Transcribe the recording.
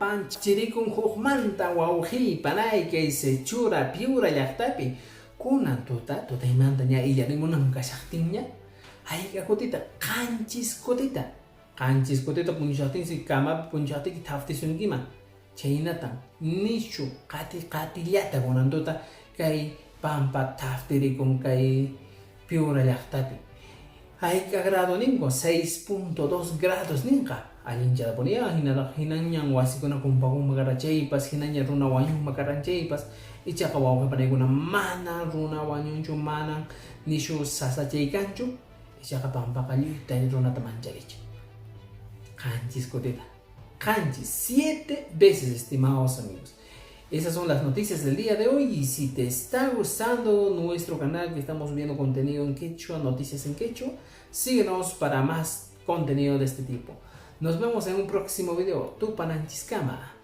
Pampan chirikun hukmanta wawqiy panay kay Sechura Piura llaqtapi. Kunan tuta tutaymanta ña illarimunan kashaqtinña hayk'a kutita? 7 kutita. 7 kutita puñushaqtinsi camapi puñushaqtiyki thaftisunkiman. Chhaynatan nishu qati qatillata kunan tuta kay pampa thaftirikun kay Piura llaqtapi. Hayk'a grado ninku? 6.2 grados ninqa. Allinchatapuni hinataq hinanñan wasikuna kumpakunman karqan chaypas, hinaña runa wañunman karqan chaypas, ichaqa wawqi panaykuna mana runa wañunchu, manan nishu sasachay kanchu, ichaqa pampaqa lluyta runata mancharichin. 7 kutita. 7, 7 veces, estimados amigos. Esas son las noticias del día de hoy y si te está gustando nuestro canal, que estamos subiendo contenido en quechua, noticias en quechua, síguenos para más contenido de este tipo. Nos vemos en un próximo video. Tupananchiskama.